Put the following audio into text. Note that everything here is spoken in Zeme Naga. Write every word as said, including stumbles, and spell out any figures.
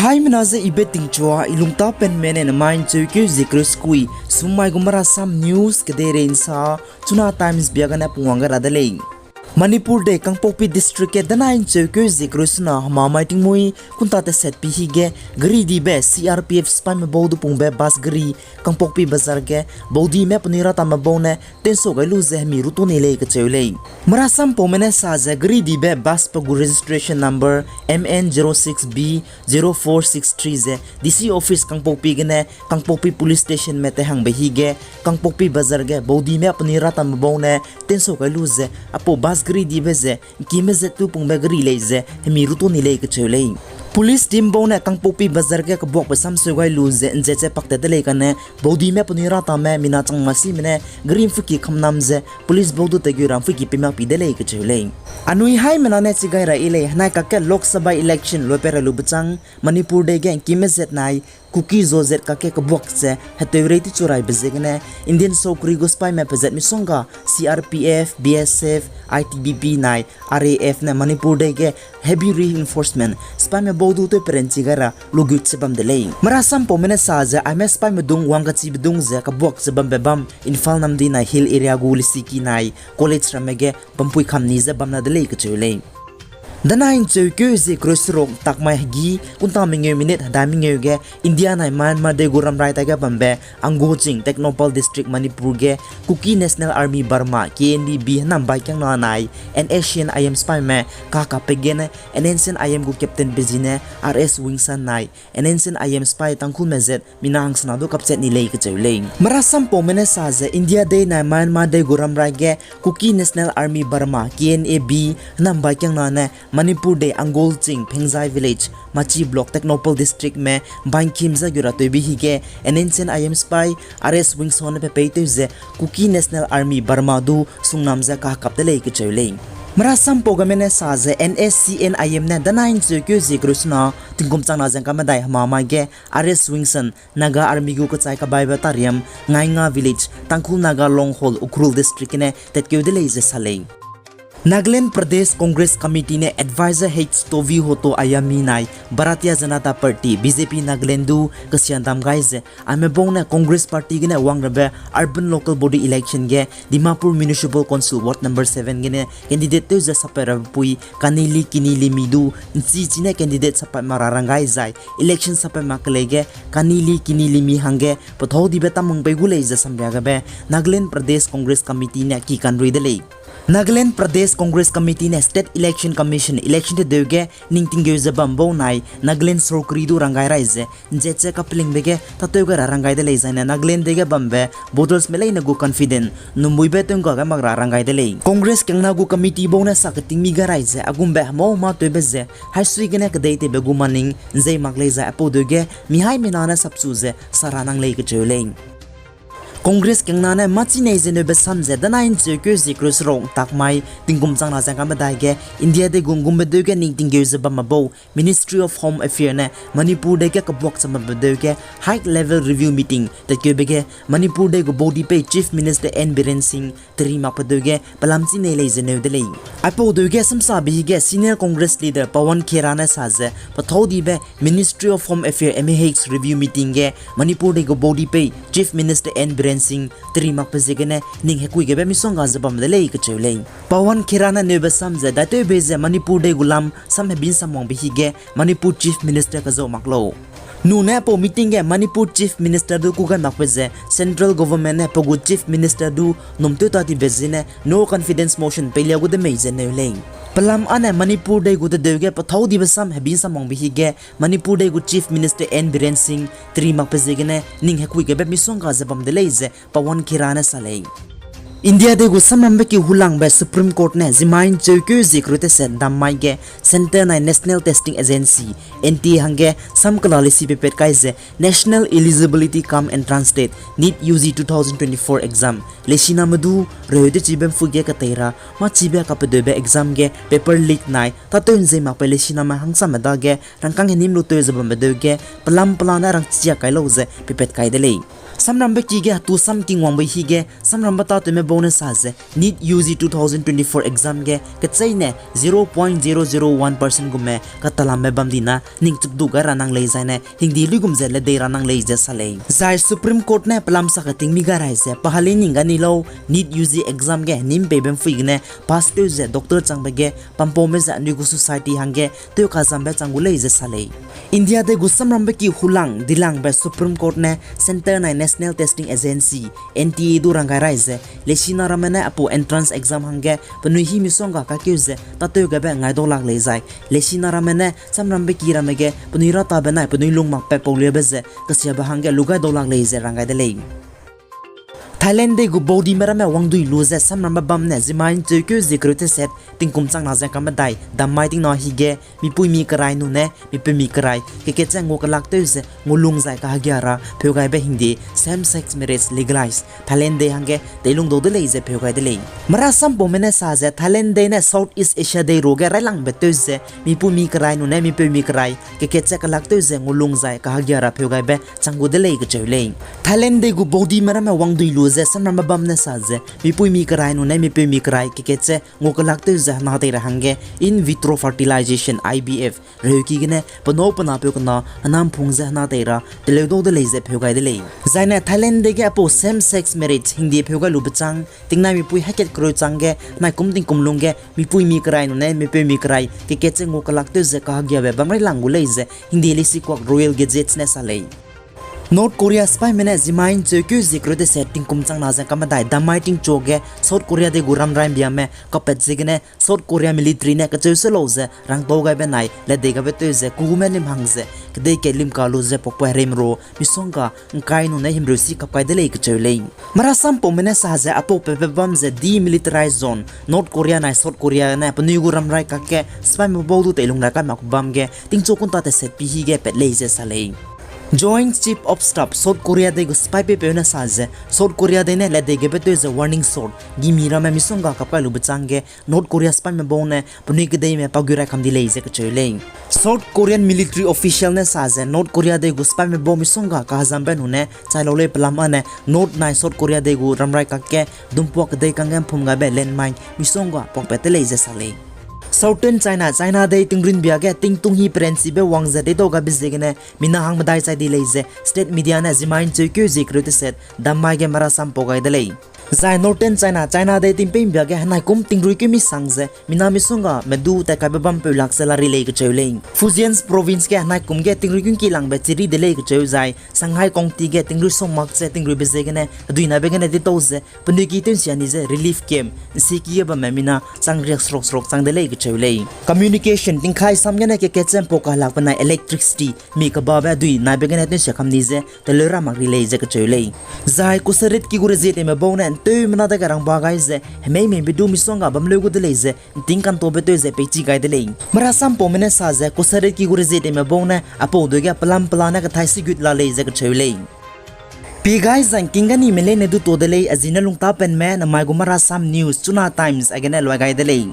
Haimena ze I Betingchua, I lungtâ penme ne nemai ’ncheukeu zie kereu sekui, summai gu Marasam News kedeirei ’nsa, Chuna Times bia gene pungwang gai ra de lei. Manipur dei Kangpokpi District ge danai ’ncheukeu zie kereu sena hemamai tingmuî kunta teset pi hige, gari dibe C R P F sipaime bau du pungbe bus gari Kangpokpi Bazar ge baudime penui ratamme bau ne tensau gai lu ze hemi rutu ni lei kacheu lei. Merasampaume ne sa ze gari dibe bus pe gu registration number M N zero six B zero four six three ze D C office Kangpokpi gene Kangpokpi Police Stationme tehangbe hige, Kangpokpi Bazar ge baudime penui ratamme bau ne tensau gai lu ze aipau bus gari dibe ze ’ngkime zet tu pungbe gari lei ze hemi rutu ni lei kacheu lei. Police team bau ne Kangpokpi Bazar ge kebuakbe samseu gai lu ze ’nzet ze paktat de lei kane, baudime penui ratame mina chang masime ne gari ’mpuiki kamnam ze police bau du tegeu ra ’mpuiki peimak pi de lei kacheu lei. Anui haimena ne chi gai ra yi lei, henai kakge Lok Sabha election luapat ra lube chang Manipur dei ge ’ngkime zet nai Kuki zo zet kakge kebuak ze heteurei techu raibe ziegene Indian saukri gu sipaime pezat misongga C R P F, B S F, I T B P nai R A F ne Manipur dei ge heavy reinforcement sipaime bau du tewperenchi gai ra lugut ze bam de lei. Merasampaume ne sa ze aime sipaime dung wang kachibe dung ze kebuak ze bambe bam Imphal namdi nai hill area gu lesiki nai college ramme ge bampui kam ni ze bam na de lei kacheu lei. Danai ’ncheukeu zie kereu seruk ’ntakmai hegî kunta mengeu minute hedai mengeu ge India nai Myanmar dei gu ramrai taige bambe Angul ching Tengnoupal District Manipur ge Kuki National Army Burma, K N A B, hênam baikiangna nai N S C N I M sipaime kakapbe gene N S C N I M gu captain pe zi ne R S Wingson nai N S C N I M sipai Tangkhulme zet mina hangsena du kapchat ni lei kacheu lei. Merasampaume ne sa ze India dei nai Myanmar dei gu ramrai ge Kuki National Army Burma, K N A B, hênam baikiangna ne Manipur dei Angul ching Phengzai Village, Machi Block, Tengnoupal Districtme bangkim ze gu ra tewbe hige N S C N I M sipai R S Wingson ne pe peitew ze Kuki National Army Burma du sungnam ze kahekap de lei kacheu lei. Merasampau game ne sa ze N S C N I M ne danai ’ncheukeu zie kereu sena tingkum changna ze ’ngka medai hemamai ge R S Wingson Naga Army gu kechai kabaibe tariam Ngainga Village, Tangkhul Naga Long Hall, Ukhrul District gene tatkeu de lei ze sa lei. Nagaland Pradesh Congress Committee ne Advisor H Tovihoto Ayami nai Bharatiya Janata Party, B J P Nagaland du kesiandam gai ze aime bau ne Congress Party gene wangrabe Urban Local Body Election ge Dimapur Municipal Council Ward number seven gene candidate tew ze sappat rabe pui Kanili Kinilimi du ’nchi chine candidate sappat mak ra rang gai zai election sappat mak kelei ge Kanili Kinilimi hangge pethâu dibe tamung pei gu lei ze samria gabe Nagaland Pradesh Congress Committee ne ki kanrui de lei. Nagaland Pradesh Congress Committee ne State Election Commission election tedeu ge ning tinggeu ze bam bau nai Nagaland sorkari du rang gai rai ze ’nzet ze kapelingbe ge tâtew gai ra rang gai de lei zaine Nagaland dei ge bambe votersme leine gu confident numbuibe tew'ngga gai mak ra rang gai de lei. Congress kiangna gu committee bau ne sa keting mi gai rai ze a gumbe hemau mâ tewbe ze haisui gene kedei tewbe gu maning ’nzei mak lei zai aipau deu ge mi haimena ne sapchu ze sa ra nang lei kacheu lei. Congress kiangna ne March nei ze neube sam ze danai ’ncheukeu zie kereu seruk ’ntak mai tingkum changna ze ’ngka medai ge India dei gu ’nggumbe deu ge ning tinggeu ze bamme bau Ministry of Home Affairs ne Manipur dei ge kebuak cham bambe deu ge high level review meeting tatkeube ge Manipur dei gu baudipei Chief Minister N Biren Singh teri makbe deu ge pelam chi nei lei ze neu de lei. Aipau deu ge samsabe hige senior Congress leader Pawan Khera ne sa ze pethâu dibe Ministry of Home Affairs M H review meeting ge Manipur dei gu baudipei Chief Minister N Biren Singh teri makbe ziegene ning hekui gebe misongga ze bam de lei kacheu lei. Pawan Khera ne neube sam ze daitew bei ze Manipur dei gu lam sam hebi ’nsam wangbe hige Manipur Chief Minister kazau mak lau. Nune aipau meeting ge Manipur Chief Minister du kû gai makbe ze Central Government ne pe gu Chief Minister du num tew ta dibe ziene no confidence motion peilia gu de mei ze neu lei. Pelam âne Manipur dei gu tedeu ge pethâu dibe sam hebi ’nsam wangbe hige Manipur dei gu Chief Minister N Biren Singh teri makbe ziegene ning hekui gebe misongga ze bam de lei ze Pawan Khera ne sa lei. India dei gu samrambe ki hulangbe Supreme Court ne zimai ’ncheukeu zie kereu teset dam mai ge Centre nai National Testing Agency, N T A hangge sam kela leisi pepat kai ze National Eligibility cum Entrance Test, NEET U G two thousand twenty-four exam, leisiname du reheu techibe ’mpuî ge ketei ra mâchibe kapedeube exam ge paper leak nai tâtew ’nzei makbe leisiname hangsame dage rangkâng henim lu tew ze bambe deu ge pelam pelane rangchia kai lau ze pepat kai de lei. Samrambe ki ge hetu sam king wangbe hige samrambe tâtewme ne sa ze NEET U G two thousand twenty-four exam ge kecheîne zero point zero zero one percent gume katalambe bam di na ningchukdu gai ra nang lei zai ne hingdi luigum ze ledei ra nang lei ze sa lei. Zai Supreme Court ne pelam sa keting mi gai rai ze pahali ning ga ni lau NEET U G exam ge nim peibe mpui gene pass tew ze doctor changbe ge pampaume ze anui gu society hangge tew kazambe chang gu lei ze sa lei. India dei gu samrambe ki hulang dilangbe Supreme Court ne Centre nai National Testing Agency, N T A du rang gai rai ze, lesina ramme ne apu entrance exam hangge penui hî misongga kakeu ze tâtew gaibe ngai dau lak lei zai, lesina ramme ne samrambe ki ramme ge penui ratabe nai penui lung makbe pauliabe ze kesiabe hangge lu gai dau lak lei ze rang gai de lei. Thailand dei gu baudime ramme wangdui lu ze samrambe bam ne zimmai ncheukeu zie kereu teset tingkum chang na ze kamedai dammai tingna hi ge mipuimi kerai nune mipeumi kerai keket ze ngua kelak tew ze ngulung zai kahagia ra pheu gaibe hingde same sex marriage legalize Thailand dei hangge teilung dau de lei ze pheu gai de lei. Mara sampaume ne sa ze Thailand dei ne South East Asia dei ruage railangbe tew ze mipuimi kerai nune mipeumi kerai keket ze kelak tew ze ngulung zai kahagia ra pheu gaibe chang gu de lei kecheu lei. Thailand dei gu baudime ramme wangdui lu ze samrambe bam ne sa ze mipuimi kerai nune mipeumi kerai keket ze ngua kelak tew ze hena tei ra hangge in vitro fertilization, I V F, reuki gene penâu penapeu kena hena mphung ze hena tei ra teleu dau de lei ze pheu gai de lei. Zai ne Thailand dei ge aipau same sex marriage hingde pheu gai lube châng tingnai mipui hakat kereu chângge nai kum tingkum lungge mipuimi kerai nune mipeumi kerai keket ze ngua kelak tew ze kahagiabe bam railang gu lei ze hingde leisikuak Royal Gazettes ne sa lei. North Korea sipaime ne zimmai ncheukeu zie kereu teset tingkum chang na ze kamedai dammai tingchu ge South Korea dei gu ramrai mbiame kapat ziegene South Korea military ne kacheu se lau ze rangtau gaibe nai ledei gaibe tew ze kugume lim hang ze kedei kat limka lu ze pakpui hereime ru misongga ngkai nune himreu si kap kai de lei kecheu lei. Mara sampaume ne sa ze aipau patbe bam ze demilitarized zone North Korea nai South Korea ne penui gu ramrai kakge sipaime bau du teilung ra kai mak bam ge tingchu kunta teset pi hi ge pat lei ze sa lei. Joint Chief of Staff South Korea dei gu sipai peipeu ne sa ze South Korea dei ne ledei gebe tew ze warning shot gimi ramme misongga kap kai lube chângge North Korea sipaime bau ne penui kedeime pagui rai kam di lei ze kecheu lei. South Korean military official ne sa ze North Korea dei gu sipaime bau misongga kahezambe nune chai lau lei pelam â ne North nai South Korea dei gu ramrai kakge dumpuak kedei kangge mphum gaibe landmine misongga pakpat te lei ze sa lei. Southern China, China dei tingrunbia ge tingtung hi peranchibe wang ze deidau gaibe ziegene mina hang medai chai di lei ze state media ne zimmai ncheukeu zie kereu teset dammai ge mara sampau gai de lei. Zai Northern China, China dei tingpeimbia ge henai kum tingruikeu mi sang ze mina misongga medu tat kaibe bam peu lak ze la ri lei kecheu lei. Fujian Province ge henai kum ge tingruikeu ngki langbe chiri de lei kecheu zai Shanghai County ge tingrui song mak ze tingruibe ziegene hedui naibe gene deitau ze penui ki tewnsia ni ze relief camp nsieki ge bamme mina chang riak seruk seruk chang de lei kecheu lei. Communication tingkai sam gene keket ze mpau kahelak benai electricity mi kebabe hedui naibe gene tewnsia kam ni ze teleu ra mak ri lei ze kecheu lei. Zai kusarit ki gu rezieteme bau ne nteumena dage rangba gai ze hemei meibe du misongga bam leu gu de lei ze nting kantaube tew ze peichi gai de lei. Mara sampaume ne sa ze kusarit ki gu rezieteme bau ne aipau dui ge pelam pela ne kathai sigut la lei ze kecheu lei. Pi gai zangking ganime leine du tuâ de lei, a zi ne lungtapenme namai gu Marasam News, Chuna Times, a gene luai gai de lei.